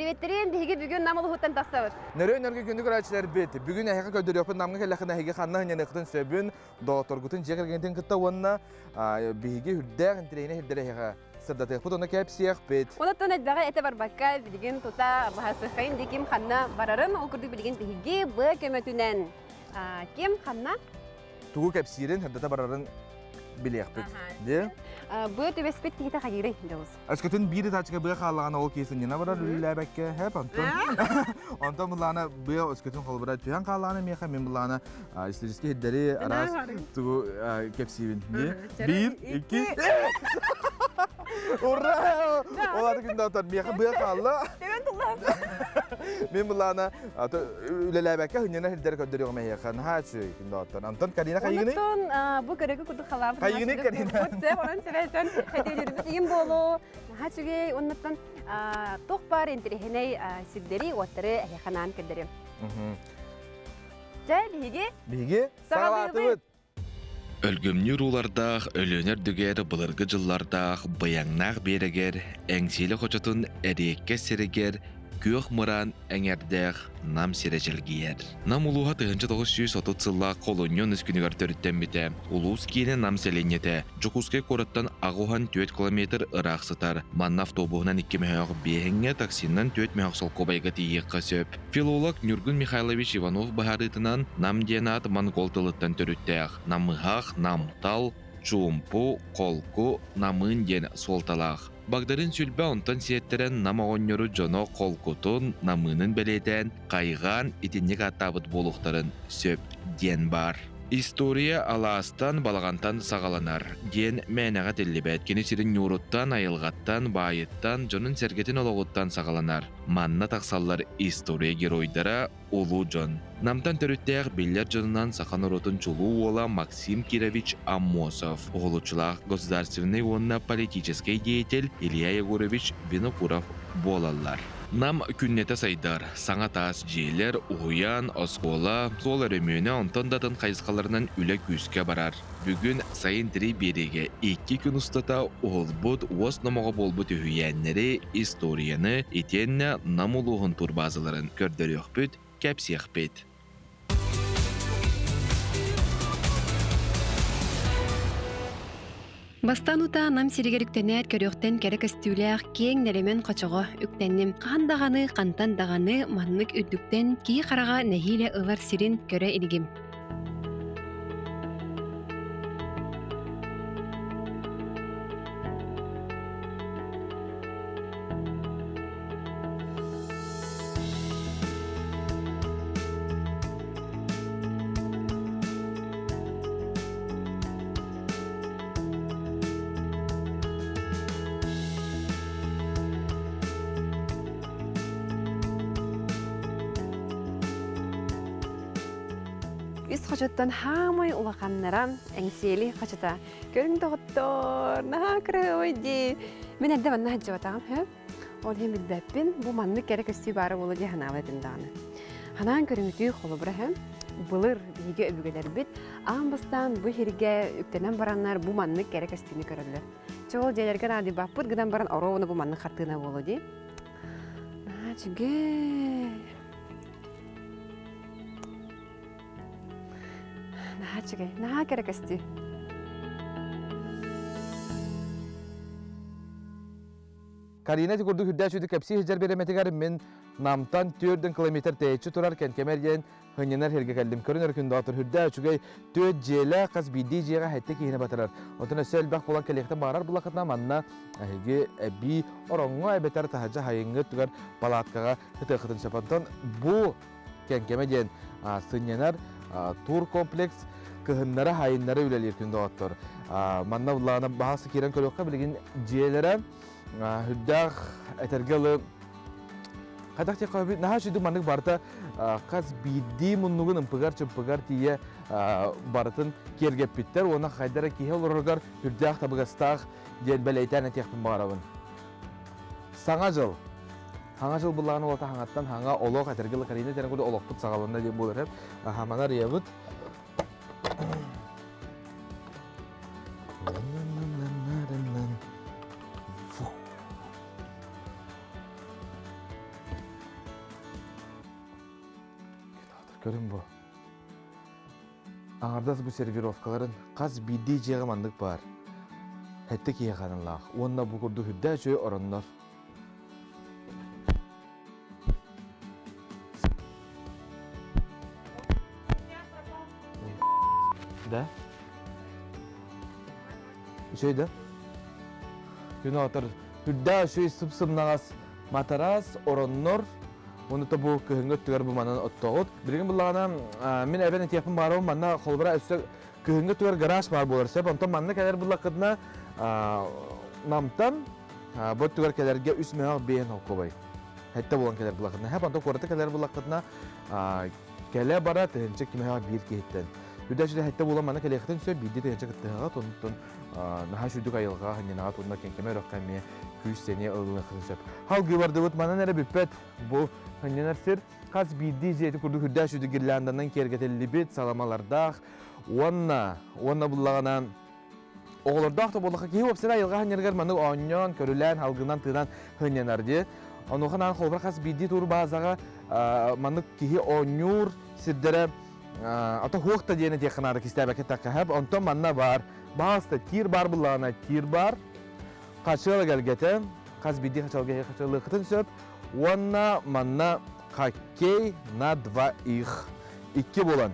Диэбиттэрин биһиги бүгүн Нам улууһуттан тахсабыт. Нөрүөн өргө күндү көрөөччүлэрбит, бүгүн эһиэхэ көрдөрүөхпүт Намҥа кэллэххинэ эһиги ханна сынньаныаххытын сөбүн, доҕотторгутун, дьиэ кэргэҥҥитин кытта уонна биһиги үрдээх интэриэһинэй сирдэри эһиэхэ сырдатыахпыт уонна кэпсиэхпит. Онон элбэҕи этэ барбакка, билигин тута быһаарсыаххайын дии ким ханна барарын, ол курдук билигин биһиги б көмөтүнэн ким ханна тугу кэпсиирин, сырдата барарын билиэхпит. Дии? Быа түбэспит киһитэ хайыырый, Дьулус? Өскөтүн биир ытааччыга быа хааллаҕына ол киһи сынньана барар үлэлээбэккэ, хэп, онтон онтон былаана быа өскөтүн холобура түһэн хааллаҕына миэхэ мин былаана исторический сирдэри араас тугу кэпсиибин. Биир, икки, Ура! Ол аты күндэ отор миэхэ быа хаалла. Мин былаана үлэлээбэккэ хынньана сирдэри көрдөрүөҕүм эһиэхэ. Наһаа үчүгэй күндэ оттон. Антон Карина хайыгыный? Онтон бу көрөгү курдук халаабыт. Хайыгыный Карина? Сөп, онон сөбөсөн хэтиилирбит игин буолу. Наһаа үчүгэй. Оннуттан туох баар интэриэһинэй сирдэри, уоттары эһиэхэ анаан көрдөрүөм. Дьэ, биһиги Биһиги саҕалаатыбыт. Өлгөмнүүр уулардаах Өлүөнэ үрдүгэр былыргы дьыллардаах Быйаҥнаах биэрэгэр Эҥсиэли хочотун эриэккэс сиригэр күөх мыраан эҥэрдээх Нам сирэ чэлгийэр. Нам улууһа 1930 сыллаах олунньу онус күнүгэр төрүттэммитэ. Улуус киинэ Нам сэлиэнньэтэ Дьокуускай куораттан 84 километр ыраах сытар. Манна автобуһунан икки мөһөөх биэһиҥҥэ, таксинан түөрт мөһөөх солкуобайга тиийиэххэ сөп. Филолог Ньургун Михайлович Иванов быһаарыытынан, Нам диэн аат монгол тылыттан төрүттээх. Намыһах, намтал, чуумпу, холку, намыын диэн суолталаах. Багдарыын Сүлбэ онтон сиэттэрэн Нам оҕонньору дьоно холкутун, намыынын бэлиэтээн, хайҕаан итинник ааттаабыт буолуохтарын сөп диэн баар. История алаастан, балаҕантан саҕаланар, диэн мээнэҕэ этиллибэт. Кини сирин ньууруттан, айылҕаттан, баайыттан, дьонун-сэргэтин олоҕуттан саҕаланар. Манна тахсаллар история геройдара, улуу дьон. Намтан төрүттээх биллэр дьонунан саха норуотун чулуу уола Максим Кирович Аммосов, уһулуччулаах государственнай уонна политическай деятель Илья Егорович Винокуров буолаллар. Нам күннэтэ сайдар, саҥа таас дьиэлэр, уһуйаан, оскуола, суол өрөмүөнэ онтон да атын хайысхаларынан үлэ күүскэ барар. Бүгүн сайын тирий биэриигэ икки күн устата уһулбут уос номоҕо буолбут үһүйээннэри, историяны итиэннэ Нам улууһун турбаазаларын көрдөрүөхпүт, кэпсиэхпит. Бастаан утаа Нам сиригэр үктэнээт көрүөхтэн кэрэ көстүүлээх киэҥ нэлэмэн хочоҕо үктэнним. Хаһан даҕаны, хантан даҕаны маннык үрдүктэн киһи хараҕа нэһиилэ ылар сирин көрө илигим. Үс хочоттон хаамай улаханнара Эҥсиэли хочото. Көрүҥ доҕоттоор, наһаа кырасыабай дии. Мин эрдэ манна сылдьыбатаҕым үһү. Ол иһин билбэппин, бу маннык кэрэ көстүү баара буолуо дии санаабат этим даҕаны. Ханаан көрүҥүтүү холобура үһү. Былыр биһиги өбүгэлэрбит аан бастаан бу сиргэ үктэнэн бараннар бу маннык кэрэ көстүүнү көрөллөр. Чэ ол дьиэлэргэ наадыйбаппыт гынан баран оруобуна бу маннык хартыына буолуо дии. Наһаа үчүгэй. Наһаа үчүгэй, наһаа кэрэ көстүү. Карина ити курдук үрдээх үчүгэй кэпсии сылдьар бириэмэтигэр мин Намтан 4 километр тэйиччи турар Кэнкэмэр диэн хынньанар сиргэ кэллим. Көрүн өркүн доотор үрдээх үчүгэй түөрт дьиэлээх хас биирдии дьиэҕэ сэттэ киһини батарар. Онтон өссө элбэх буолан кэлиэхтэн баҕарар буллаххытына манна эһиги эбии ороҥҥо эбэтэр таһырдьа хайыҥҥы өттүгэр палаткаҕа ытыаххытын сөп. Онтон бу Кэнкэмэ диэн сынньанар тур-комплекс кыһыннары хайыннары үлэлиир күн доҕоттор. Манна былаана баһасы киирэн көрүөххэ билигин дьиэлэрэ үрдээх этэргэ ылы хайдах диэххэ наһаа үчүгэй маннык барыта хас биирдии муннугун ымпыгар-чымпыгар тиийэ барытын киэргэппиттэр уонна хайдара киһи олороругар үрдээх табыгастаах диэн бэлиэтээн этиэхпин баҕарабын. Саҥа дьыл Хаҥа жыл былаан уота хаҥаттан хаҥа олох этэргэ Карина этэрин курдук олохпут саҕаланна диэн буолар эп. Хаманар ийэбит. Көрүн бу. Аҥардас бу сервировкаларын хас биирдии дьиэҕэ маннык баар. Хэттэ киһиэхэ аналлаах уонна бу курдук үрдээх үчүгэй ороннор. Да? Үчүгэй да? Күн отор үрдээх үчүгэй сып-сымнаҕас матарас, ороннор, Уонна то бу кыһыҥҥы өттүгэр бу манан оттоҕут. Билигин буллаҕына мин эбэн этиэхпин баарабын манна холобура өссө кыһыҥҥы өттүгэр гараж баар буолар сөп. Онтон манна кэлэр буллаххытына Намтан бу өттүгэр кэлэргэ үс мөһөх биэн холкуобай. Хэттэ буолан кэлэр буллаххытына. Хэп онтон куораты кэлэр буллаххытына кэлэ бара тыһынча кимэһэ биир киһиттэн. Үрдэ хэттэ буолан манна кэлиэххитин сөп биирдии тыһынча кыттыһаҕа тонтон наһаа сүүрдүк айылҕа ханньанаҕа туонна кэҥкэмэ өрөххө эмиэ күүс-сэниэ ылыныаххытын сөп. Халгыы бардыбыт манан эрэ бүппэт. Бу ханньанар сир хас биирдии дьиэти курдук үрдээх сүүрдүк гирлянданан киэргэтиллибит саламалардаах уонна уонна буллаҕына оҕолордоох да буоллахха киһи уопсайа айылҕа ханньарыгар маннык оонньоон, көрүлээн, халгынан тыынан хынньанар дии. Онуоха наан холобура хас биирдии туур баазаҕа маннык киһи оонньуур сирдэрэ ата хуох да диэн этиэххэ наада кистээбэккэ эттэххэ онтон манна баар баҕаста тиир баар буллаҕына тиир баар хачыал эгэлгэтэ хас биирдии хачалга хачалыаххытын сөп уонна манна хоккей на двоих икки буолан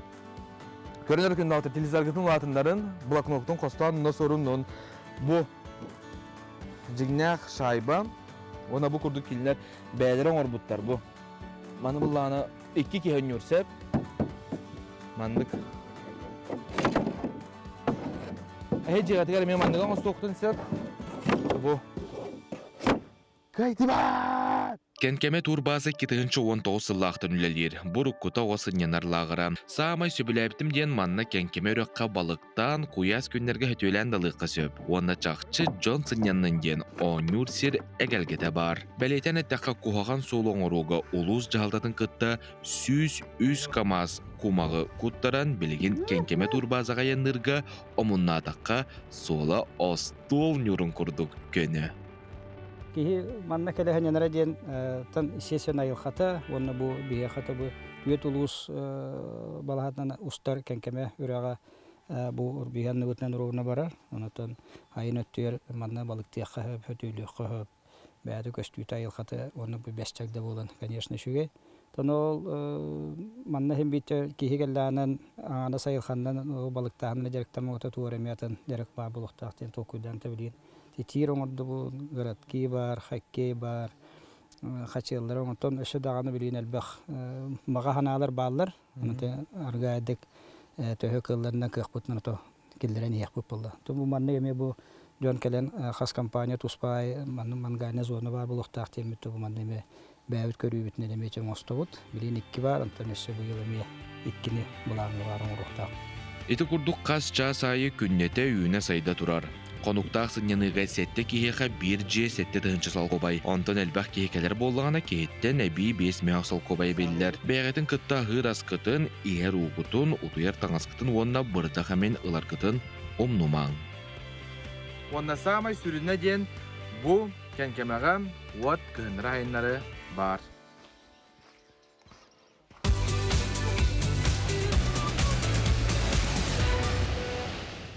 көрөнөр күннээҕи телевизоргытын улаатыннарын блокноттун хостоон носоруннун бу дьиҥнээх шайба уонна бу курдук кинилэр бэйэлэрэ оҥорбуттар бу маны буллаҕына икки киһи өнньүөр сөп маннык эһи дьиэҕитигэр эмиэ манныгы оҥостуохтун сөп бу кайтибат Кэнкэмэ турбааза 2019 сыллаахтан үлэлиир. Бу уруккута оҕо сынньанар лааҕыра. Саамай сөбүлээбитим диэн манна Кэнкэмэ үрэххэ балыктаан, куйаас күннэргэ сөтүөлээн да ылыахха сөп. Уонна чахчы дьон сынньаннын диэн оонньуур сир эгэлгэтэ баар. Бэлиэтээн эттэххэ, куһаҕан суолу оҥорууга улуус дьаһалтатын кытта 103 КАМАЗ кумаҕы куттаран, билигин Кэнкэмэ турбаазаҕа айанныырга омуннаатахха, суола остуол ньуурун курдук көнө. Киһи манна кэлэһиннэнэрэ диэн тан естественно айылхата уонна бу биһиэхэ бу үөт улуус балаһатынан устар Кэҥкэмэ үрэҕэ бу урбиһан анныбытынан ровно барар. Онотон айын өттүгэр манна балыктыахха сөп, хөтүүлүөххэ сөп. Бэйэтэ көстүүтэ айылхата уонна бу бэс чагда буолан, конечно, үчүгэй. Тон ол манна иһин биитэ киһи кэллэҕинэн аана сайылханнан балыктааһынна дьарыктаммыта туора эмиэ атын дьарык баар буолуохтаах диэн толкуйдаан тэбилиин тиир оҥордубут, городки баар, хоккей баар, хачыаллар онтон өссө даҕаны билигин элбэх баҕа санаалар бааллар. Аны аргаайдык төһө кыалларынан кыахпытынан ото киллэрэн иһиэхпит буолла. Бу маннык эмиэ бу дьон кэлэн хас компания туспа маннык мангальная зона баар буолуохтаах диэммит бу манна эмиэ бэйэбит көрүүбүтүнэн эмиэ оҥостобут. Билигин икки баар, онтон өссө быйыл эмиэ иккини былааҥҥа баар оҥоруохтаах. Ити курдук хас чаас аайы күннэтэ үүнэ-сайда турар. Хонуктаах сынньаныыга сэттэ киһиэхэ биир дьиэ 7 тыһыынча солкуобай. Онтон элбэх киһи кэлэр буоллаҕына киһиттэн эбии 5 мөһөх солкуобай биллэр. Бэйэҕитин кытта аһыыр аскытын, иһэр уугутун, утуйар таҥаскытын уонна бырдах эмин ыларгытын умнумаҥ. Уонна саамай сүрүнэ диэн бу Кэҥкэмэҕэ уот кыһыннары айаннары баар.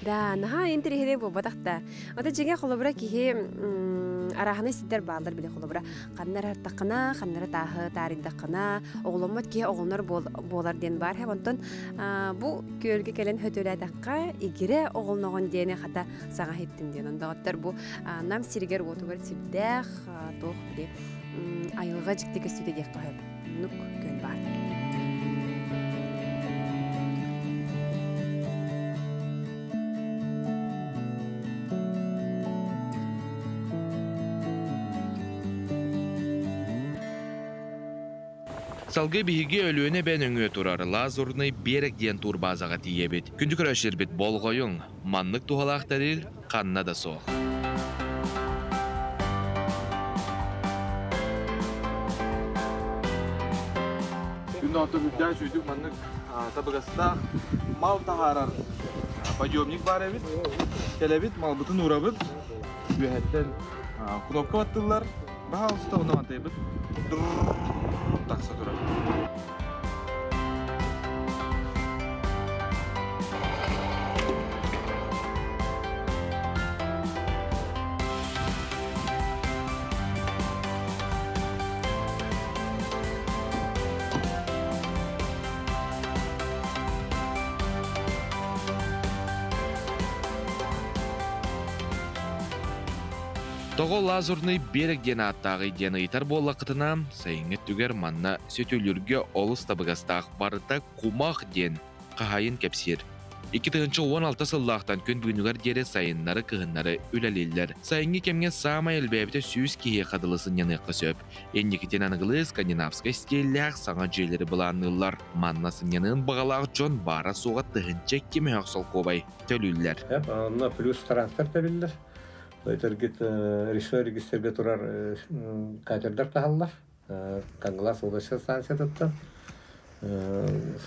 Да, наһаа интэриэһинэй буолбатах да. Ото дьиҥэ холобура киһи арааһынай сирдэр бааллар били холобура ханна эрэ ханна эрэ тааһы таарыйдаххына оҕоломмот киһи оҕолонор буолар диэн баар. Онтон бу күөлгэ кэлэн хөтөлөөтөххө игирэ оҕолноҕун диэни хата саҥа иһиттим диэн. Ондоҕоттор бу Нам сиригэр-уотугар сирдээх туох били айылҕа дьикти көстүүтэ диэххэ сөп. Оннук күөл баар. Салгыы биһиги Өлүөнэ эбэ нөҥүө турар Лазурный берег диэн турбаазаҕа тиийэбит. Күндү көрөөччүлэрбит болҕойуҥ, маннык туһалаах тэрил ханна да суох. Күн ото үрдээх сүүтүк маннык табыгастаах мал таһаарар подъемник баар эбит. Кэлэбит, малбытын уурабыт. Үөһэттэн кнопка баттыллар. Баһаалыста онно мантайбыт тахса турар. Тоҕо Лазурный берег диэн ааттааҕый диэн ыйытар буоллаххытына, сайыҥҥы өттүгэр манна сөтүөлүүргэ олус табыгастаах барыта кумах диэн хаһаайын кэпсиир. 2016 сыллаахтан күн бүгүнүгэр диэри сайыннары-кыһыннары үлэлииллэр. Сайыҥҥы кэмҥэ саамай элбээбитэ 100 киһиэхэ дылы сынньаныахха сөп. Инникитин аныгылыы скандинавскай стиллээх саҥа дьиэлэри былаанныыллар. Манна сынньаныан баҕалаах дьон баара-суоҕа 1002 мөһөх солкуобай төлүүллэр. Онно плюс транспорт эбиллэр. Өтөргүт речной регистрга турар катердар таһаллар. Кангалас областной станциятыттан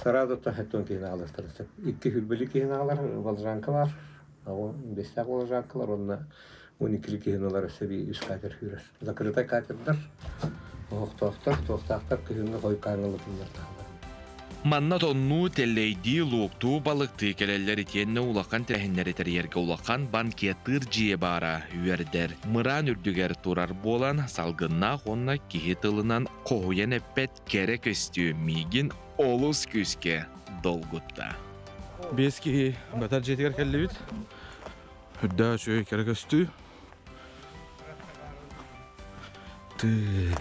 сразу таһыттан киһини аҕалыахтарын сөп. Икки хүрбүлү киһини аҕалар волжанка бар. Бэстээх волжанкалар уонна 12 киһини ылар өссө үс катер күүрэр. Закрытай катердар, оһохтоохтор, туохтаахтар күһүҥҥү хойукааҥҥа ылытыннар таһаллар. Манна тоннуу, тэллэйдии, луоктуу, балыктыы кэлэллэр итиэннэ улахан тэрээһиннэри тэрийэргэ улахан банкеттыыр дьиэ баара үөрдэр. Мыраан үрдүгэр турар буолан, салгыннаах уонна киһи тылынан хоһуйан эппэт кэрэ көстүү миигин олус күүскэ долгутта. Биэс киһи батар дьиэтигэр кэллибит. Үрдээх үчүгэй кэрэ көстүү. Тыый.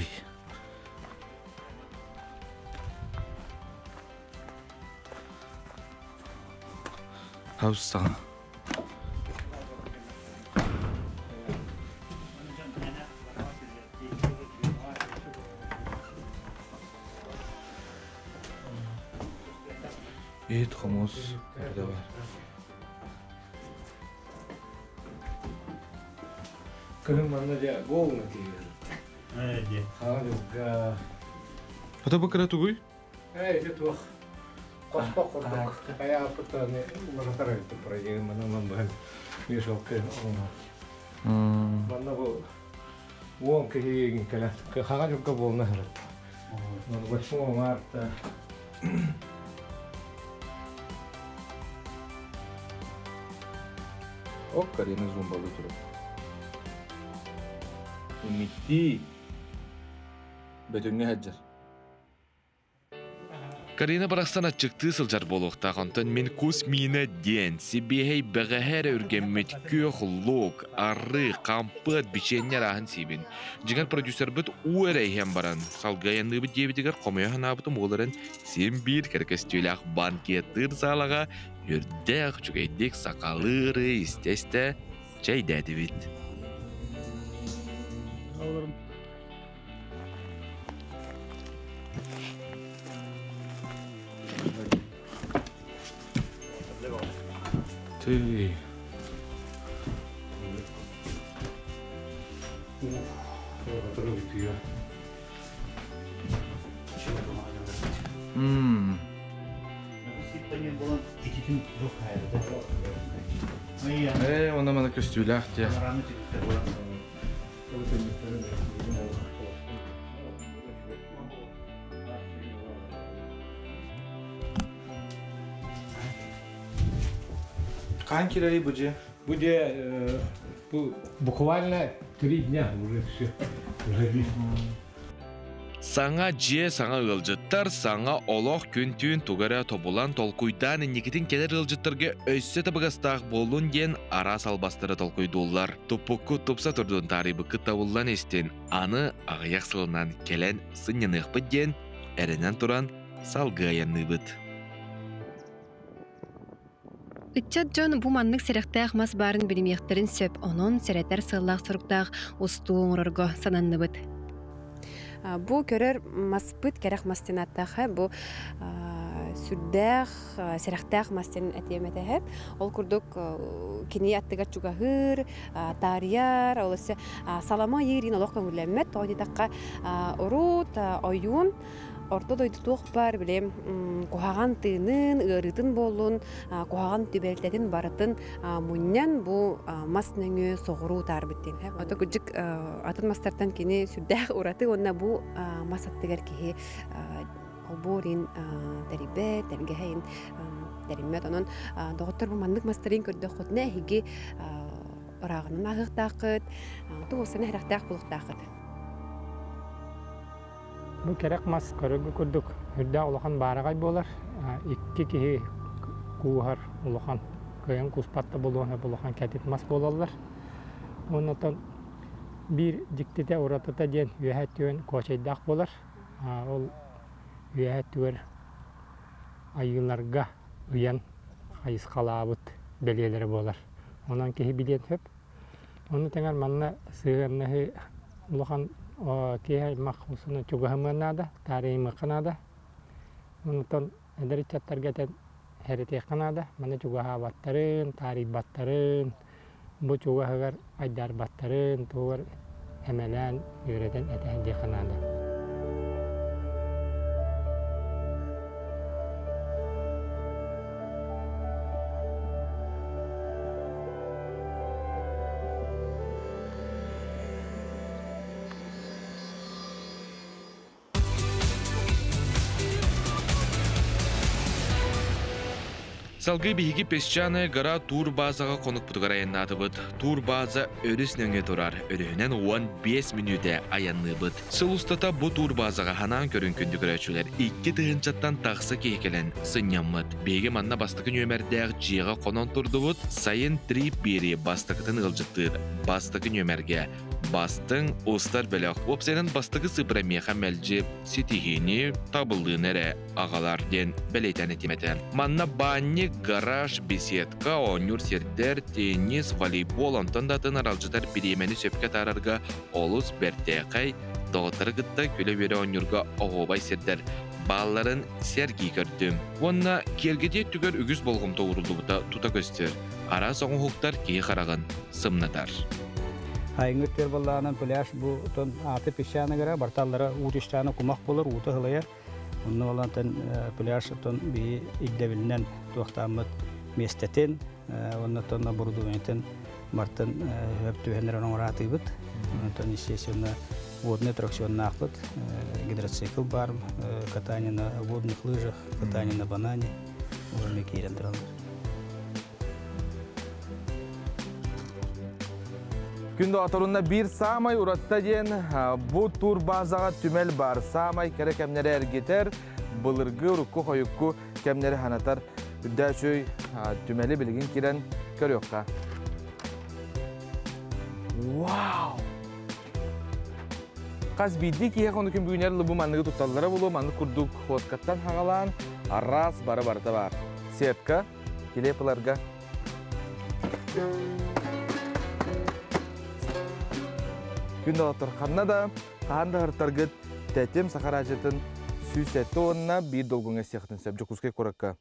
Хабсаҕа. Иһит хомус эрдэ бар. Кыһын манна дьэ буолна киһи. Хаалыга. Ата бу кыра тугуй? Ээ, ити туох. Хоспох курдук. Хайааппыт уларытар эбит проект манан быһан вешалка оҥо. Манна бу уон киһи кэлэ хаҕа дьукка буолна сырыт. 8 марта. Оп, Карина зумбалыы турар. Имиттии бөтүҥҥэ сылдьар. Карина барахсан аччыктыы сылдьар буолуохтаах, онтон мин кус миинэ диэн сибиэһэй бэҕэһээ эрэ үргэммит күөх лук, арыы, хампыат, бичиэнньэ арааһын сиибин. Дьиҥэр продюсербыт уу эрэ иһэн баран, салгыы айанныыбыт диэбитигэр хомуйа санаабытым уол эрэн син биир кэрэ көстүүлээх банкеттыыр саалаҕа үрдээх үчүгэйдик сахалыы ырыы истэ-истэ чэйдээтибит. Тыый. Мм. Ээ, онно маны көстүүлээх дии. Хаһан киирэрий бу дьиэ? Бу дьиэ бу буквально 3 дня уже все уже. Саҥа дьиэ, саҥа ыалдьыттар, саҥа олох күн-түүн тугу эрэ тобулан, толкуйдаан инникитин кэлэр ыалдьыттарга өссө табыгастаах буоллун диэн араас албастары толкуйдууллар. Туппуккут тупса турдун, таарыйбыккыт табыллан истин, аны аҕыйах сылынан кэлэн сынньаныахпыт диэн эрэнэн туран салгыы айанныыбыт. Ыччат дьон бу маннык сэрэхтээх мас баарын билимиэхтэрин сөп, онон сэрэтэр сыаллаах-соруктаах устуу оҥорорго сананныбыт. Бу көрөр маспыт кэрэх мас диэн ааттаах бу сүрдээх сэрэхтээх мас диэн этиэм этэ. Ол курдук кини аттыгар чугаһыыр, таарыйар, ол өссө салама ыйыыр олох көҥүллэммэт. Тоҕо диэтэххэ урут ойуун орто дойду туох баар били куһаҕан тыынын, ыарыытын буоллун, куһаҕан түбэлтэтин барытын мунньан бу мас нөҥүө соҕуруу таарбыт диэн. Ото кырдьык атын мастартан кини сүрдээх ураты уонна бу мас аттыгар киһи олбуорин тэрийбэт, тэлгэһэйин тэриммэт. Онон доҕоттор бу маннык мастарын көрдөххүтүнэ эһиги ырааҕынан ааһыахтааххыт, тугу сэрэхтээх буолуохтааххыт. Бу кэрэх мас көрөргө курдук үрдээх улахан баараҕай буолар. Икки киһи кууһар улахан кыайан кууспат да буолуон улахан кэтит мас буолаллар. Оннотон Биир дьиктитэ уратыта диэн үөһэ өттүгэр куочайдаах буолар. Ол үөһэ өттүгэр айыыларга ыйан хайысхалаабыт бэлиэлэрэ буолар. Онон киһи билиэн сөп. Ону тэҥэр манна сыһыаннаһыы улахан киһи аймах усуна чугаһымыан наада, таарыйымыахха наада. Онтон эдэр ыччаттарга этэн хэрэтиэххэ наада. Манна чугаһаабаттарын, таарыйбаттарын, бу чугаһыгар айдаарбаттарын туһугар эмэлээн, үөрэтэн этэ диэххэ наада. Салгыы биһиги Песчаная гора тур-базаҕа хонукпутугар айаннаатыбыт. Тур-база өрүс нөҥүө турар, өрүһүнэн 15 мүнүүтэ айанныыбыт. Сыл устата бу тур-базаҕа ханаан көрүн күндү көрөөччүлэр 2 тыһыынчаттан тахса киһи кэлэн сынньаммыт. Биһиги манна бастакы нүөмэрдээх дьиэҕэ хонон турдубут. Сайын трип биэрии бастакытын ыалдьыттыыр. Бастакы нүөмэргэ бастыҥ устар бөлөх. Уопсайынан бастакы сыыппара миэхэ мэлдьи ситиһиини, табыллыыны эрэ аҕалар диэн бэлиэтээн этим этэ. Манна баанньык, гараж, беседка, оонньуур сирдэр, теннис, волейбол, онтон да атын аралдьытар бириэмэни сөпкө атаарарга олус бэртээхэй, доҕоттору кытта күлэ-үөрэ оонньуурга оһуобай сирдэр баалларын сэргии көрдүм. Уонна киэргэтии өттүгэр үгүс болҕомто ууруллубута тута көстөр. Араас оҥоһуктар киһи хараҕын сымнатар. Айыҥҥы өттүгэр буоллаҕынан пляж бу тон ааты песчаный гора, барталлара уу түстэҕинэ кумах буолар, уута сылайар. Онно буолан пляж оттон биһи ирдэбилинэн туохтааммыт миэстэтин, уонна оттон оборудованиетын бартын хөп түһэннэрэн оҥораатыыбыт. Онтон естественно водный аттракционнаахпыт, гидроцикл бар, катание на водных лыжах, катание на банане, уонна киирэн тураллар. Күн доҕотторунна биир саамай уратыта диэн бу турбазаҕа түмэл бар. Саамай кэрэ кэмнэри эргитэр, былыргы урукку хойукку кэмнэри ханатар үрдээчүй түмэли билигин кирэн көрүөххэ. Вау! Хас биирдии киһи ону күн бүгүнэр лыбы манныгы тутталлара булу, маннык курдук хуоткаттан хагалаан, араас бары барыта бар. Сетка, килепыларга. Күн доҕоттор ханна да, хаһан да һыртаргыт тэтим саха араадьыйатын 107 уонна 1 долгуҥа истиэххитин сөп Дьокуускай куоракка.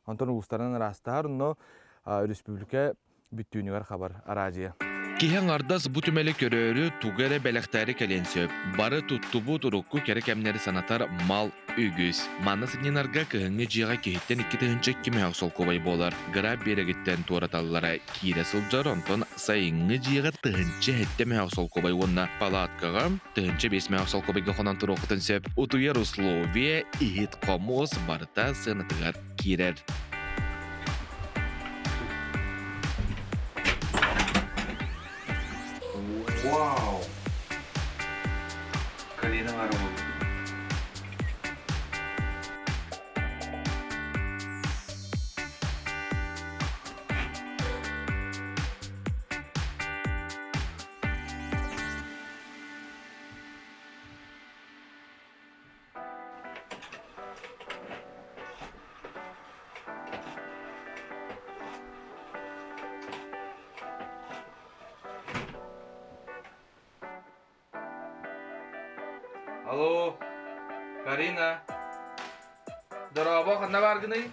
Онтон улуустарынан араастаһар, онно республика бүттүүнүгэр хабар араадьыйа. Киһи аҥардас бу түмэли көрөөрү тугу эрэ бэлэхтээри кэлиэн сөп. Бары туттубут урукку кэрэ кэмнэри санатар мал үгүс. Манна сынньанарга кыһыҥҥы дьиэҕэ киһиттэн 2002 мөһөх солкуобай буолар. Гора биэрэгиттэн туораталлара киирэ сылдьар, онтон сайыҥҥы дьиэҕэ 1007 мөһөх солкуобай уонна палаткаҕа 1005 мөһөх солкуобайга хонон туруоххутун сөп. Утуйар условие, иһит хомуос барыта сыанатыгар киирэр. Вау! Карина бар болду. Алло, Карина. Дорообо, ханна бааргыный?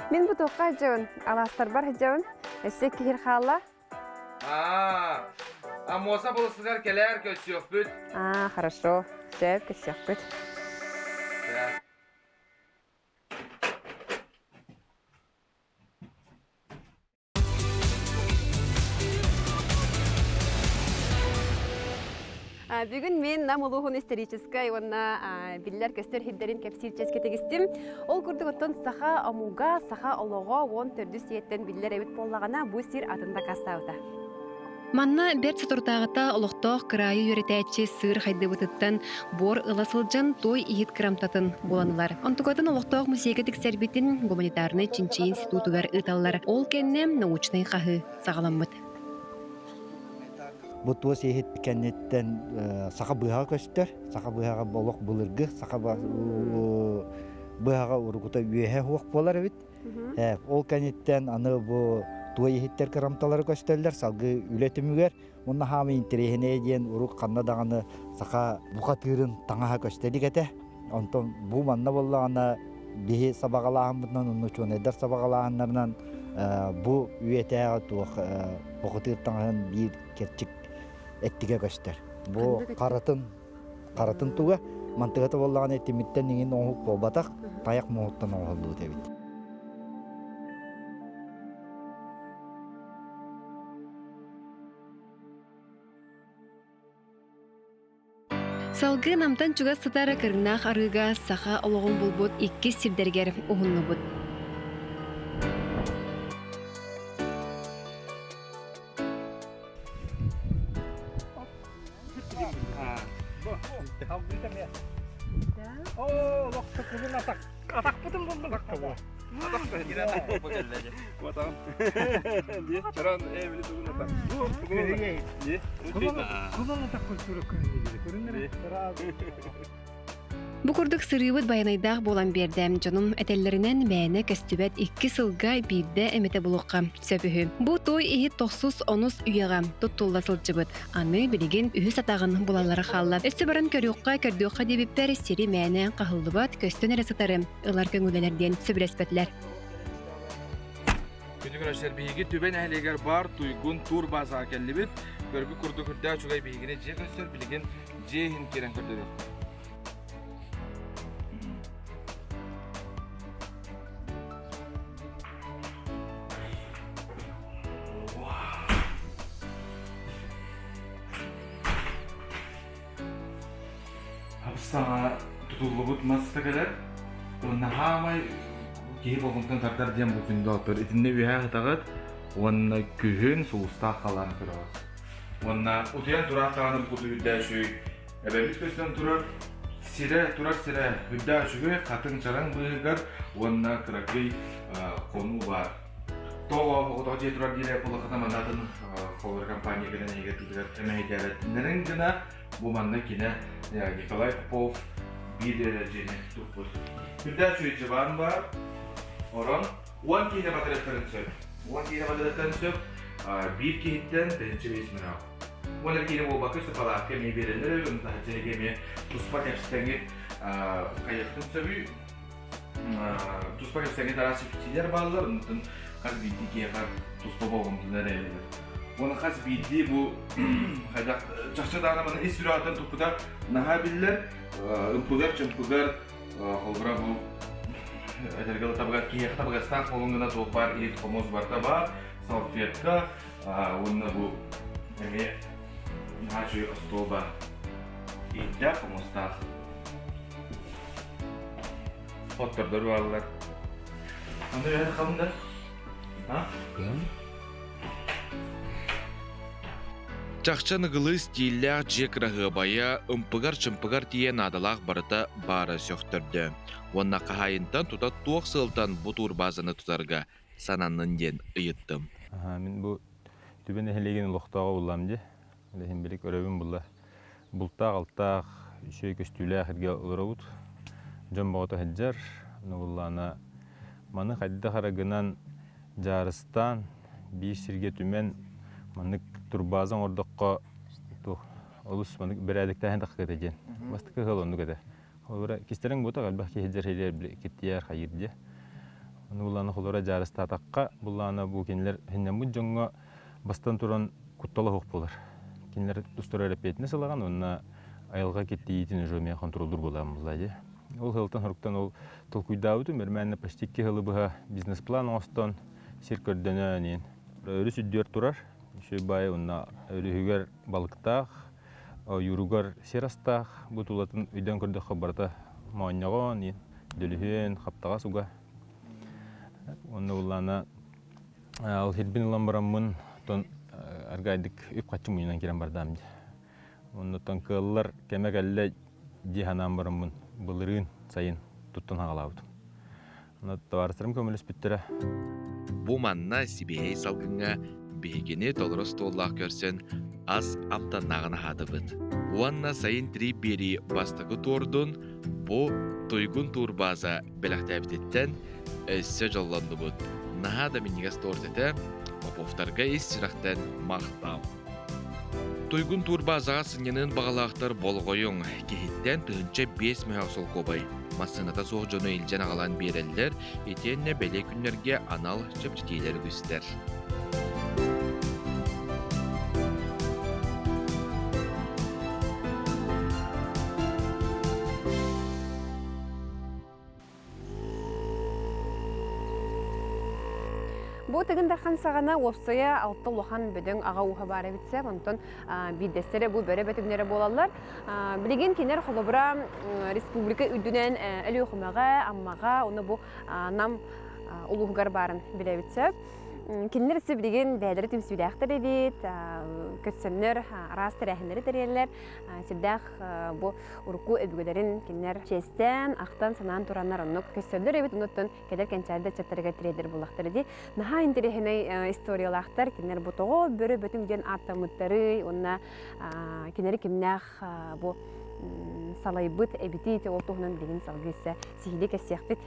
Мин бу туохха сылдьабын, алаастарбар сылдьабын, өссө киһир хаалла. Аа, а муоса болосугар кэлээр көрсүөхпүт. А, хорошо, сөп, көрсүөхпүт. Чэ. Бүгүн мин Нам улууһун историческай уонна биллэр көстөр сирдэрин кэпсиир чиэскэ тигистим. Ол курдук оттон саха омуга, саха олоҕо 14 үйэттэн биллэр эбит буоллаҕына, бу сир атын дакаастаабыта. Манна бэрт соторутааҕыта олохтоох кыраайы үөрэтээччи сыыр хайдыбытыттан буор ыла сылдьан туой иһит кырамтатын буланылар. Онтукатын олохтоох музейга тиксэрбитин гуманитарнай чинчийии институтугар ыыталлар. Ол кэннэ научнай хаһыы саҕаламмыт. Бу туос иһит кэнниттэн саха быһаҕа көстөр. Саха быһаҕа олох былыргы, саха быһаҕа урукута үөһэ уох буолар эбит. Ол кэнниттэн аны бу туой иһиттэр кырамталары көстөллөр, салгыы үлэ түмүгэр. Уонна хаамы интэриэһинэй диэн урук ханна даҕаны саха бухатыырын таҥаһа көстө илик этэ. Онтон бу манна буоллаҕына биһи сабаҕалааһыммытынан уонна учуонайдар сабаҕалааһыннарынан бу үйэтээҕи туох бухатыыр таҥаһын биир кэрчик эттигэ көстөр. Бу харатын харатын туга мантыгата буоллаҕына тимиртэн иҥин оҥоһук буолбатах, тайах муоһуттан оҥоһуллубут эбит. Салгыы Намтан чугас сытар Кырыҥнаах арыыга саха олоҕун булбут иккис сирдэригэр уһуннубут. Бу курдук сырыыбыт байанайдаах буолан биэрдэ. Дьонум этэллэринэн мээнэ көстүбэт икки сылга биирдэ эмэтэ булуохха сөп үһү. Бу той иһит тохсус онус үйэҕэ туттулла сылдьыбыт. Аны билигин үһүс атаҕын булаллара хаалла. Өссө баран көрүөххэ, көрдүөххэ диэбиппэр сири мээнэ хаһыллыбат, көстөн эрэ сытары ылар көҥүллэнэр диэн сөбүлэспэтилэр. Күндү көрөөччүлэр, биһиги Түбэ нэһилиэгэр баар Туйгун тур базаҕа кэллибит. Көрбүт курдук үрдээх үчүгэй биһигини дьиэ көстөр, билигин дьиэ иһин киирэн көрдөрүөхпүт. Саҥа тутуллубут мас да кэлэр. Уонна хаамай киһи болҕомтон тардар диэн бу күндү оттор. Итиннэ үөһээ сытаҕыт уонна күһүн сулустаах халаан көрөҕүт. Уонна утуйан тураах даҕаны бу куту үрдээ үчүгэй эбэбит көстөн турар сирэ турар сирэ үрдээ үчүгэй хатыҥ чараҥ быыһыгар уонна кыракый хонуу баар. Тоҕо оҕотох дьиэ турар диирэ кулахата манатын холор компания кэлэн эйгэ тыытыгар эмэһэйдээбэтиннэрин гына Бу манна кинэ Николай Попов биир эрэ дьиэни туппут. Үрдээх үчүгэй дьыбаан баар, орон, уон киһини батарыахтарын сөп. Уон киһини батарыахтарын сөп, биир киһиттэн тыһыынча биэс мөлөөх. Уон эрэ киһини буолбакка өссө палаатка эмиэ биэрэллэр үһү, таһырдьа эһиги эмиэ туспа кэпсэҥҥит хайыахтын сөбүй. Туспа кэпсэҥҥит араас чэпчэтиилэр бааллар, онтон хас биирдии киһиэхэ туспа болҕомтону эрэйэллэр. Уонна хас биирдии бу хайдах чахчы даҕаны маны ис сүрэҕиттэн туппута наһаа биллэр. Ымпыгар-чымпыгар холобура бу этэргэ табыгар киһиэхэ табыгастаах буолун гына туох баар иһит хомус барыта баар, салфетка уонна бу эмиэ наһаа үчүгэй остуол баар. Иһиттээх хомустаах. Хоттордор бааллар. Аны үһэн хамда. Чахчы аныгылыы стиллээх дьиэ кыраһыабайа ымпыгар-чымпыгар тиийэ наадалаах барыта баара сөхтөрдө. Уонна хаһаайынтан тута туох сыалтан бу турбазаны тутарга сананнын диэн ыйыттым. Мин бу Түбэ нэһилиэгин олохтооҕо буллам дии. Билигин билик өрөбүн булла. Бултаах-алтаах, үчүгэй көстүүлээх эргэ олоробут. Дьон бөҕөтө сылдьар. Аны буллаана маны хайдах эрэ гынан дьаарыстаан, биир сиргэ түмэн маннык турбааза оҥордоххо туох олус маннык бэрээдэктээһин тахсыа этэ диэн. Бастакы ыал оннук этэ. Холобура, кистэриҥ буотах элбэх киһи сылдьар сиригэр киттийэр хайыыр диэ. Ону буллаана холобура дьаарыстаатахха, буллаана бу кинилэр сынньаммыт дьоҥҥо бастан туран куттала суох буолар. Кинилэр тустара эрэпиэтинэс ылаҕын уонна айылҕа киттийиитин уже эмиэ хонтуруоллуур буолаҕын буоллаа дии. Ол сылтан соруктан ол толкуйдаабытым, өрмээннэ почти икки сылы быһа бизнес-план оҥостон сир көрдөнөн иин. Өрүс үрдүгэр турар, үчүгэй баайы уонна өрүһүгэр балыктаах, ойууругар сир астаах, бу тулатын өйдөөн көрдөххө барыта моонньоҕон, иин, дөлүһүөн, хаптаҕас уга. Онно буллаана Ол сирбин ылан бараммын, оттон аргайдык үп-харчы мунньунан киирэн бардаам дии. Оннуттан кыаллар кэмэ кэллэ дии санаан бараммын, былырыын сайын туттан хаҕалаабытым. Онно табаарыстарым көмөлөспүттэрэ. Бу манна сибиэһэй салгыҥҥа Биһигини толору остуоллаах көрсөн ас амтаннааҕын аһаатыбыт. Уонна сайын три биэрии бастакы туордун бу Туйгун турбааза бэлэхтээбититтэн өссө дьоллоннубут. Наһаа да минньигэс торт этэ, Поповтарга ис сүрэхтэн махтал. Туйгун турбаазаҕа сынньаныан баҕалаахтар болҕойуҥ, киһиттэн 1005 мөһөөх солкуобай. Массыыната суох дьону илдьэн аҕалан биэрэллэр, итиэннэ бэлиэ күннэргэ анал чэпчэтиилэр үгүстэр. Бу Тыгын Дархан саҕана уопсайа алта улахан бөдөҥ аҕа ууһа баар эбит онтон биирдэстэрэ бу бөрө бөтүҥнэрэ буолаллар. Билигин кинилэр холобура республика үрдүнэн Өлүөхүмэҕэ, Аммаҕа, уонна бу Нам улууһугар баарын билэбит сөп. Кинилэр өссө билигин бэйэлэрэ түмсүүлээхтэр эбит, көтсөннөр араас тэрээһиннэри тэрийэллэр. Сирдээх бу урукку өбүгэлэрин кинилэр чиэстээн, ахтан, санаан тураннар оннук көссөллөр эбит. Онуттан кэлэр кэнчээри ыччаттарыгар тириэрдэр буоллахтара дии. Наһаа интэриэһинэй историялаахтар. Кинилэр бу тоҕо бөрө бөтүҥ диэн ааттаммыттарый уонна кинилэри кимнээх бу салайбыт эбитий ол туһунан билигин салгыы өссө сиһилии кэпсиэхпит.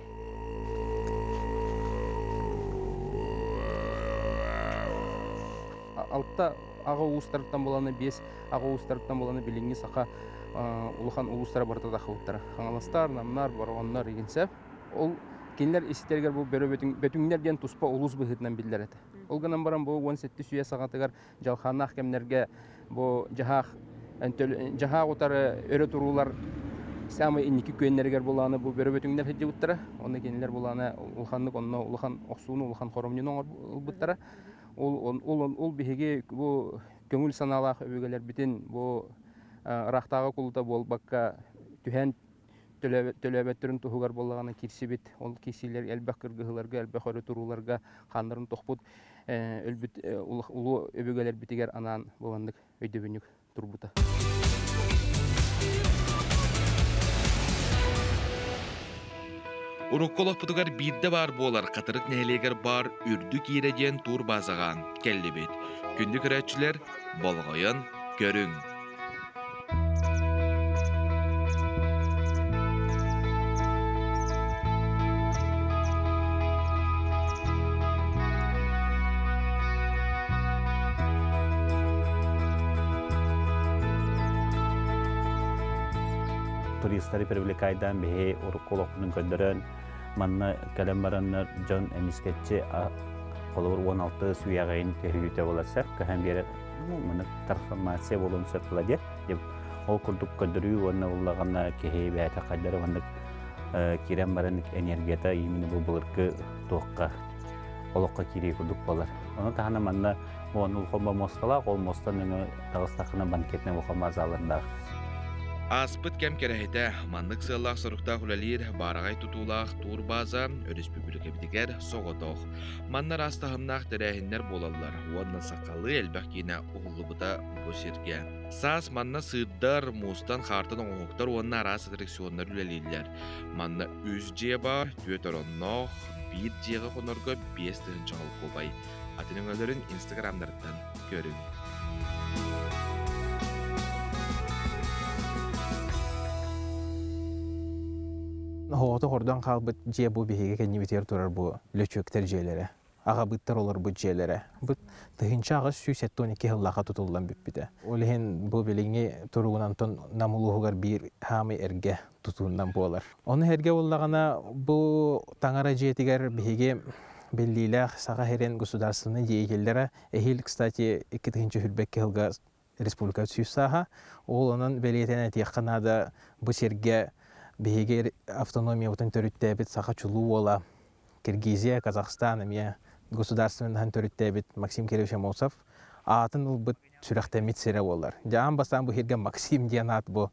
Алта аҕа уустарыттан буланы, биэс аҕа уустарыттан буланы билиҥҥи саха улахан улуустара барыта тахыбыттара. Хаҥаластар, Намнар, Бороҕоннор игинсэ. Ол кинилэр истэригэр бу бөрө бөтүҥнэр диэн туспа улуус быһыытынан биллэр этэ. Ол гынан баран бу 17 үйэ саҕатыгар дьалхааннаах кэмнэргэ бу дьаһаах дьаһаах утары өрө туруулар самый инники күөннэригэр булааны бу бөрө бөтүҥнэр сылдьыбыттара. Онно кинилэр булааны улаханнык онно улахан охсууну, улахан хоромньуну ылбыттара. Ол, ол, ол биһиги бу көҥүл санаалаах өбүгэлэрбитин бу ыраахтааҕы кулута буолбакка түһэн төлөөбөттөрүн туһугар буоллаҕына киирсибит, ол киирсиилэр элбэх кыргыһыыларга, элбэх өрө турууларга хааннарын тохпут өлбүт улуу өбүгэлэрбитигэр анаан бу өйдөбүнньүк турбута. Урукку олохпутугар биирдэ баар буолар Хатырык нэһилиэгэр баар Үрдүк Иирэ диэн туурбаазаҕа кэллибит. Күндү көрөөччүлэр, болҕойон көрүҥ! Туристары привлекайдаан биһи урукку олохпутун көрдөрөн, манна кэлэн бараннар дьон эмискэччи холобур 16 сүйэҕэйин көһүүтэ буолар сөп, көһөн биэрэр маны трансформация буолуон сөп була диэн. Ол курдук көрдөрүү уонна буллаҕына киһи бэйэтэ хайдары маннык киирэн баран энергията именно бу былыргы туохха олоххо киирии курдук буолар. Ону таһынан манна уон улахан муосталаах, ол муостан өҥө таҕыстаххына банкетнай улахан базалардаах. Ааспыт кэм кэрэһитэ маннык сыаллаах-соруктаах үлэлиир баараҕай тутуулаах турбаза өрөспүүбүлүкэбитигэр соҕотох. Манна араас таһымнаах тэрээһиннэр буолаллар уонна сахалыы элбэх киинэ уһуллубута бу сиргэ. Саас манна сыырдар, муустан хаартан оҥоһуктар уонна араас аттракционнар үлэлииллэр. Манна үс дьиэ баар, түөрт оронноох, биир дьиэҕэ хонорго 5000 холкуобай. Атын өҥөлөрүн инстаграмнарыттан көрүҥ. Оҕото хордон хаалбыт дьиэ бу биһиги кэннибитигэр турар бу лөчүөктэр дьиэлэрэ. Аҕабыттар олорбут дьиэлэрэ. Бу 1872 сыллаахха тутуллан бүппүтэ. Ол иһин бу билиҥҥи туругунан Нам улууһугар биир хаамый эргэ тутуунан буолар. Ону эргэ буоллаҕына бу таҥара дьиэтигэр биһиги биллиилээх Саха сирин государственнай деятеллэрэ эһиил, кстати, 2022 сылга республика сүүс сааһа. Ол онон бэлиэтэн этиэххэ наада, бу сиргэ биһиги автономиябытын төрүттээбит саха чулуу уола Киргизия, Казахстан эмиэ государственноһын төрүттээбит Максим Кирович Амосов аатын ылбыт сүрэхтэммит сирэ буолар. Дьэ аан бастаан бу сиргэ Максим диэн аат бу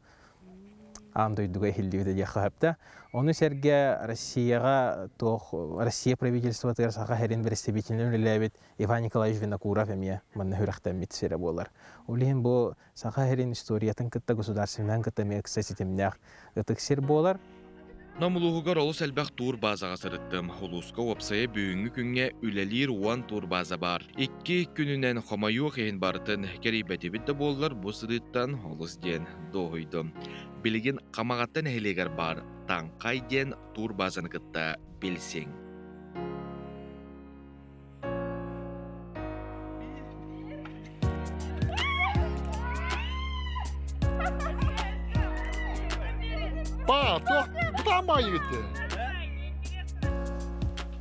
аан дойдуга иһиллибитэ диэххэ сөптө. Ону сэргэ Россияҕа туох Россия правительствотыгар Саха сирин представителинэн үлэлээбит Иван Николаевич Винокуров эмиэ манна сүрэхтэммит сирэ буолар. Ол иһин бу Саха сирин историятын кытта государственнан кытта эмиэ ыкса ситимнээх ытык сир буолар. Нам улууһугар олус элбэх турбазаҕа сырыттым. Улууска уопсайа бүгүҥҥү күҥҥэ үлэлиир 10 турбаза баар. 2 күнүнэн хомойуох иһин барытын кэрийбэтибит да буоллар, бу сырыыттан олус диэн дуоһуйдум. Билигин Хамаҕатта нэһилиэгэр баар Таҥхай диэн турбазаны кытта билсиҥ. Ба, туох бутаамайыгыт.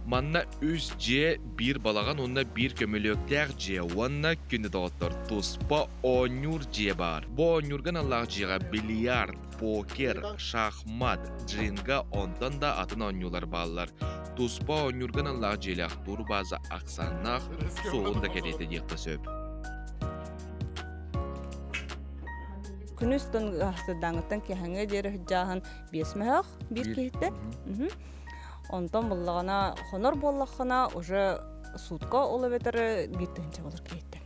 Манна үс дьиэ, биир балаҕан уонна биир көмүлүөктээх дьиэ уонна күнү доҕоттор туспа оонньуур дьиэ баар. Бу оонньуурга аналлаах дьиэҕэ бильярд, покер, шахмат, джинга онтон да атын оонньуулар бааллар. Туспа оонньуурга аналлаах дьиэлээх турбаза ахсааннаах, суоҕун да кэриэтэ диэххэ сөп. Күнүс сырдааҥыттан киэһэҥҥэ диэри сыдьааһын биэс мөһөх биир киһиттэн. Онтон буллаҕына хонор буоллаххына уже сутка ол эбэтэр биир тыһыынча болор киһиттэн.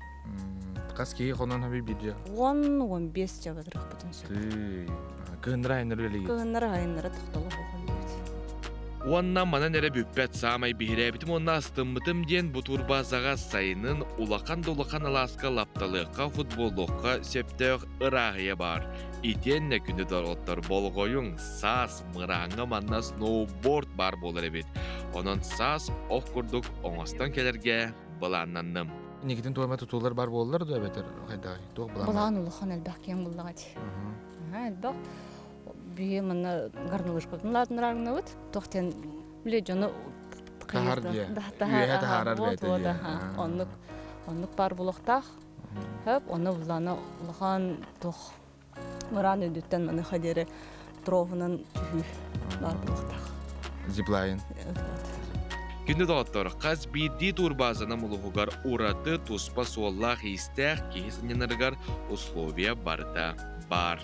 Хас киһи хонон хаби бирже? 10-15 жабадырахпытын сөп. Кыһыннара айыннары үлэлиир. Кыһыннара айыннары тохтоло хоһоллубут. Уонна манан эрэ бүппэт саамай биһирээбитим уонна астыммытым диэн бу турбазаҕа сайынын улахан да улахан алааска лапталыахха, футболлуохха сөптөөх ырааһыйа баар. Итиэннэ күнү доҕоттор болҕойуҥ, саас мырааҥҥа манна сноуборд баар буолар эбит. Онон саас ох курдук оҥостон кэлэргэ былааннанным. Никитин туома тутуулар бар буоллар да эбэтэр хайдаҕый? Туох былаан? Былаан улахан элбэх киэҥ буллаҕа дии. Элбэх. Биһи манна гарнылышкатын лаатыныраагнабыт. Тохтен биле дьону Таһар дие. Үөһэ таһаарар бэйэтэ дие. Оннук оннук бар булуохтаах. Хөп, оны булланы улахан туох мыраан үрдүттэн маныха диэри троһунан түһүү бар булуохтаах. Зиплайн. Күндү доҕоттор, хас биирдии турбазаны улууһугар ураты туспа суоллаах-иистээх киһи сынньанарыгар условия барыта баар.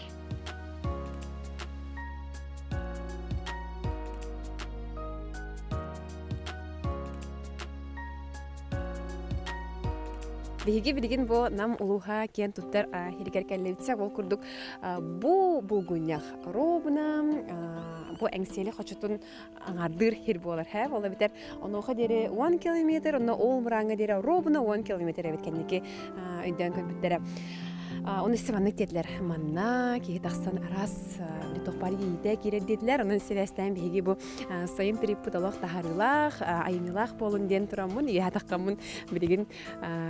Биһиги билигин бу Нам улууһа киэн туттар иһигэр кэллибитсэ ол курдук бу булгунньах ровно бу Эҥсиэли хочотун аҥардыыр хир буолар һэ ол эбитэр онуоха диэри 10 километр онно ол мырааҥҥа диэри ровно 10 километр эбит кэнники өйдөөн көрбүттэрэ. Оны маннык диэтилэр манна киһи тахсан араас тохпар иитэ киирэр диэтилэр. Онон сибээстээн биһиги бу сайын триппут олох таһаарыылаах, айымньылаах буолун диэн тураммын, ийэ таххаммын билигин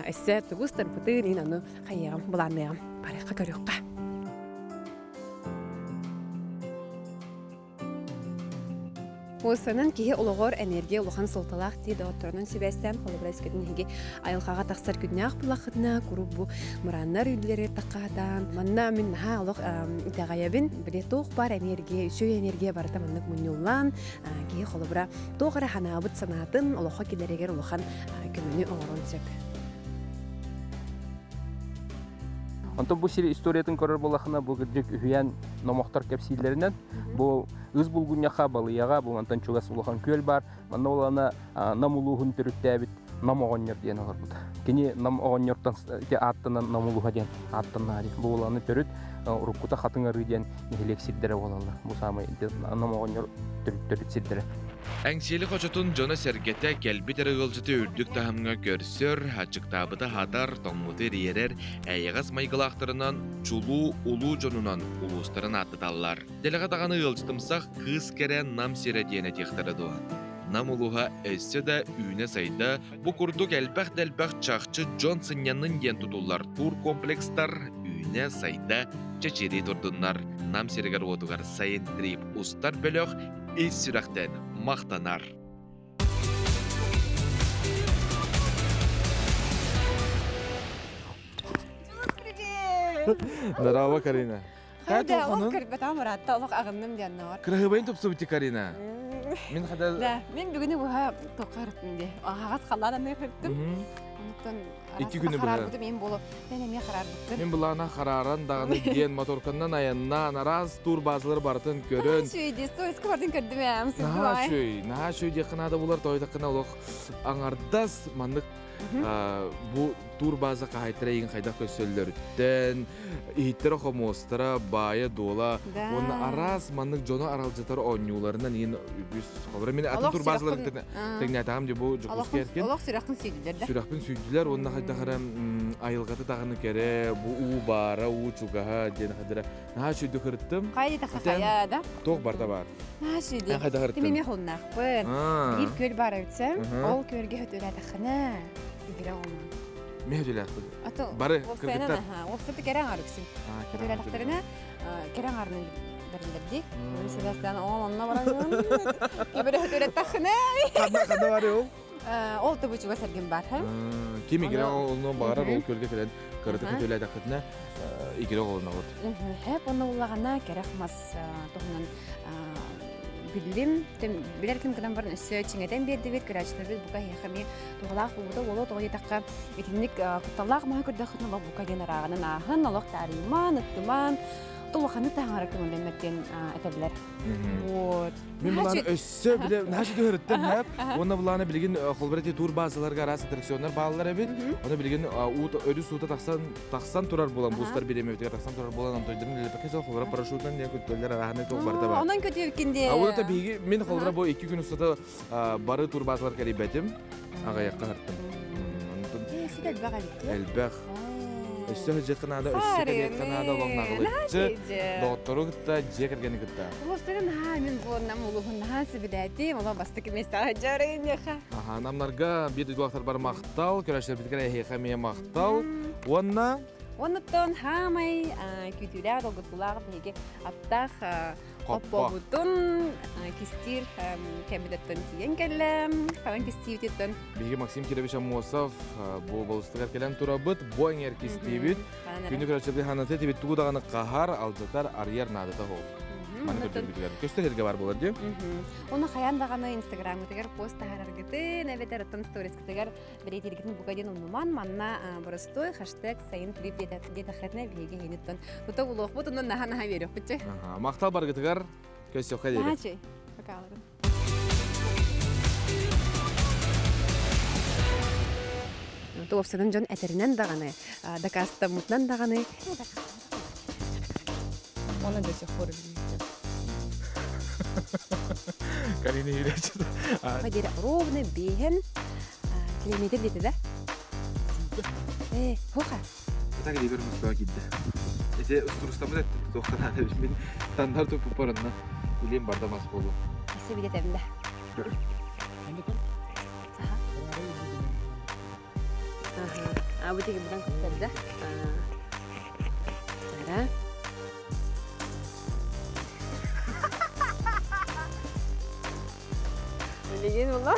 өссө тугус тарбытын ин ону хайыаҕым былаанныаҕым барыахха көрүөххэ. Уосанан киһи олоҕор энергия улахан суолталаах дии доҕотторунан сибээстээн холобура искэтин иһиги айылҕаҕа тахсар күннээх булахытына куруук бу мырааннар үйлэри таххаатаан манна мин наһаа олох итэҕэйэбин били туох бар энергия үчүгэй энергия барыта маннык мунньуллаан киһи холобура туох эрэ ханаабыт санаатын олоххо киллэригэр улахан көмөнү оҥорон сөп. Онтон бу сир историятын көрөр буоллахына, бу кырдьык үһүйээн номохтор кэпсииллэринэн, бу Ыс Булгунньаха, Балыйаҕа, бу мантан чугас улахан күөл бар. Манна улана Нам улууһун төрүттээбит Нам оҕонньор диэн олорбут. Кини Нам оҕонньортон ити ааттанан Нам улууһа диэн ааттанна. Бу уланы төрүт уруккута Хатыҥ Арыы диэн нэһилиэк сирдэрэ буолаллар. Бу саамай Нам оҕонньор төрүт сирдэрэ. Эҥсиэли хочотун дьоно-сэргэтэ кэлбит эрэ ыалдьыты үрдүк таһымҥа көрсөр, аччыктаабыты аһатар, тоҥмуту ириэрэр, эйэҕэс майгылаахтарынан чулуу улуу дьонунан улуустарын ааттаталлар. Дэлэҕэ даҕаны ыалдьытымсах кыыс кэрэ Нам сирэ диэн этиэхтэрэ дуо? Нам улууһа өссө да үүнэ-сайда, бу курдук элбэх да элбэх чахчы дьон сынньаннын диэн тутуллар туркомплекстар үүнэ-сайда, чэчирии турдуннар. Нам сиригэр-уотугар сайын трип устар бөлөх ис сүрэхтэн махтанар. Здорово, Карина. Хайда, ол көрбөтөм ыраатта, олох аҕынным диэн ноор. Кыраһыбайын тупсубути, Карина. Мин хада. Да, мин бүгүнү буха тоққарыттым ди. Аһаҕас халлаан анны хырттым. Онуттан 2 күнү быһа. Хараарбытым ин болу. Мен эмиэ хараарбыттым. Мин былаана харааран даҕаны диэн моторканнан айаннаан араас тур базалар барытын көрөн. Шүй ди, сториске бардын көрдүм эм. Наһаа шүй, наһаа шүй диэххэ наада булар, тоойдаххына олох аңардас маннык Бу турбаза хаһаайыттара эйигин хайдах көрсөллөрүттэн, иһиттэрэ хомуостара, баайа-дуола уонна араас маннык дьону аралдьытар оонньууларынан иин үгүс. Холобура мин атын турбазалары тэҥнээтэҕим дии бу Дьокуускай эркин. Олох сүрэхпин сүүйдүлэр да. Сүрэхпин сүүйдүлэр уонна хайдах эрэ айылҕата даҕаны кэрэ, бу уу баара, уу чугаһа диэн хайдах эрэ наһаа үчүгэйдик ырыттым. Хайа диэтэххэ хайа да? Туох барда баар. Наһаа үчүгэй. Хайдах ырыттым? Тим эмиэ холуннаахпын. Биир күөл баар эбитсэ, ол күөлгэ хөтүөлээтэххинэ игирэ оҕолон. Мен хөтүөлээхпин. Бары кыргыттар. Уопсаты кэрэ аҥар үксүн. Хөтүөлээтэхтэринэ кэрэ аҥарынан бэриллэрди. Оны себестен ол онно баран кибere хөтүөлэттэххинэ. Ханна ханна бар ол? Ол тобу чугас эргин бар. Ким игирэ онно баҕарар ол күөлгэ кэлэн кыратык хөтүөлээтэххитинэ игирэ оҕолонобут. Хэп онно улаҕана кэрэх мас туһунан биллим. Билэр ким гынан баран өссө чиҥэтэн биэрдибит, көрөөччүлэрбит бука эһиэхэ эмиэ туһалаах буолбута буолуо тоҕо диэтэххэ итинник кутталлаах маһы көрдөххүтүнэ олох бука диэн ырааҕынан ааһын, олох таарыйымаан, ыттымаан, улаханнык таһаҥара көҥүллэммэт диэн этэллэр. Вот. Мин булааны өссө биле наша түһөрүттэн хэп. Уонна булааны билигин холбор эти тур базаларга араас аттракционнар бааллар эбит. Оны билигин уу өрүс уута тахсан тахсан турар буолан бустар биремебитигэр тахсан турар буолан онтойдорун лепекке сол холбора парашютынан диэн көттөллөр араһаны туох барда бар. Онон көтүөккин де. А вот это биһиги мин холбора бу 2 күн устата бары тур базалар кэлийбэтим. Аҕыйахха хартым. Элбэх эбит. Элбэх. Өссө сылдьыахха наада, өссө кэлиэххэ наада, олоҥнаҕылыччы, доҕоттору кытта, дьиэ кэргэни кытта. Улуустары наһаа мин буоннам улууһун наһаа сөбүлээтим, олох бастакы миэстэҕэ сылдьарыйынньаха. Аха, намнарга биир дойдулаахтарбар махтал, көрөөччүлэрбитигэр эһиэхэ эмиэ махтал. Уонна Оннуттан хаамай күүтүүлээх долгутуулаах биһиги аттаах Хоппобутун кистиир кэмбитеттэн тиийэн кэллэм. Ханан кистиибититтэн. Биһиги Максим Кирович Аммосов бу болустугар кэлэн турабыт. Бу эҥэр кистиибит. Күнү көрөччү ханаты тибит тугу даҕаны хаһар, алдьатар, арыйар наадата ол. Маны көрдөрбүтүгэр. Көстөр сиргэ бар буолар дии. Оны хайан даҕаны инстаграммытыгар пост таһаараргытын, эбэтэр оттон сторискытыгар бэлиэтииргитин бука диэн умнуман, манна боростуой хэштег сайын трип диэтэххитинэ биһиги иһиниттэн тута булуохпут, онон наһаа-наһаа үөрүөхпүт чэ. Махтал баргытыгар көссөххө диэри. Наһаа Пока-ларын. Туопсанын дьон этэринэн даҕаны, дакаастаммытынан даҕаны. Оны до сих пор видите. Карина Юрьевич. Диэри ровно биэһэн километр диэтэ да? Э, хоха. Так илибер Москваға киирдэ. Ити устурустаммыт эттим туохха наада мин тандар туппуппар онно илиим барда мас буолуо. Өссө билетем да. Ага. А бу тиги будан көстөрдө. Ара. Билигин була.